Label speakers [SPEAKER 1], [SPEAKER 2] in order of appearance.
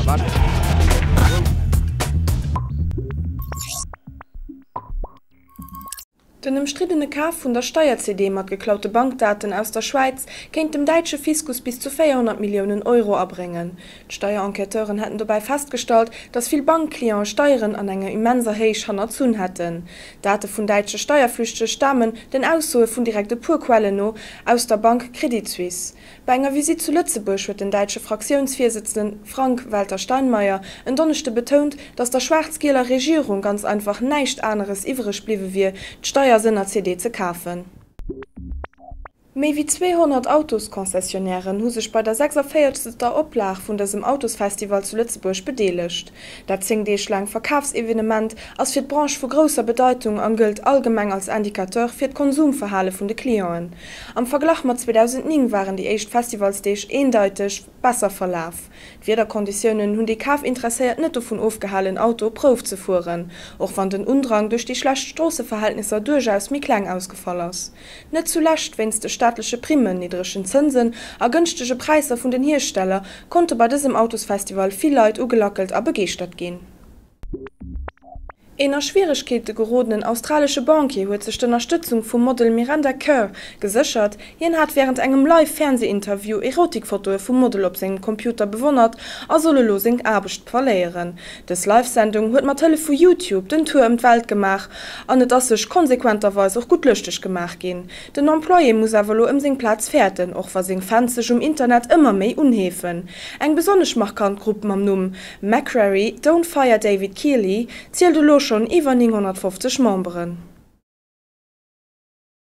[SPEAKER 1] Den ëmstriddene Kaf vun der Steier-CD mat geklaute Bankdaten aus der Schwäiz kéint dem däitsche Fiskus bis zu 400 Milliounen Euro abréngen. D'Steierenquêteuren hätten dobäi festgestallt, datt vill Bankcliente Steieren an enger immenser Héich hannerzunn hätten. D'Date vun däitsche Steierflüchtege stamen, den Aussoe vun direkt e puer Quellen no, aus der Bank Credit Suisse. Bei enger Visitt zu Lëtzebuerg huet den däitsche Fraktiounsvirsëtzenden Frank-Walter Steinmeier en Donneschde betount, datt der schwaarz-gieler Regierung ganz einfach näischt aneres iwwereg bliwwe wier, d'Steiersënner-CD ze kafen. Méi wéi 200 Autosconcessionnairen hu sech bei der 46. Oplag vun dësem Autosfestival zu Lëtzebuerg bedeelegt. Dat 10 Deeg laang Verkafsevenement ass fir d'Branche vu grousser Bedeitung an gëllt allgemeng als Indicateur fir d'Konsumverhale vun de Clienten. Am Verglach mat 2009 waren déi éischt Festivalsdeeg eendeiteg besser verlaf. D'Wiederkonditiounen hunn déi Kafinteresséiert net dovun ofgehalen, Auto Prouf ze fueren, och wann den Undrang duerch déi schlecht Stroosseverhältnisser duerchaus méi kleng ausgefall ass. Net zulescht wéinst de staatleche Primmen, niddregen Zënsen a gënschtege Präisser vun den Hiersteller konnte bei dësem Autosfestival vill Leit ugelackelt a begeeschtert ginn. Een a Schwieregkeete gerodenen australesche Banquier huet sech d'Ënnerstëtzung vum Model Miranda Kerr geséchert. Hien hat wärend engem Live-Fernseh-Interview Erotikfotoe vum Model op sengem Computer bewonnert a soll elo seng Aarbecht verléieren. Dës Live-Sendung huet mat Hëllef vu YouTube den Tour ëm d'Welt gemaach an et ass sech konsequenterweis och gutt lëschteg gemaach ginn. Den Employé muss awer elo ëm seng Plaz fäerten, och wa seng Fans sech um Internet ëmmer méi unheefen. Eng besonnesch markant Grupp mam Numm Macquarie Don't Fire David Keeley zielt elo schonn iwwer 950 Memberen.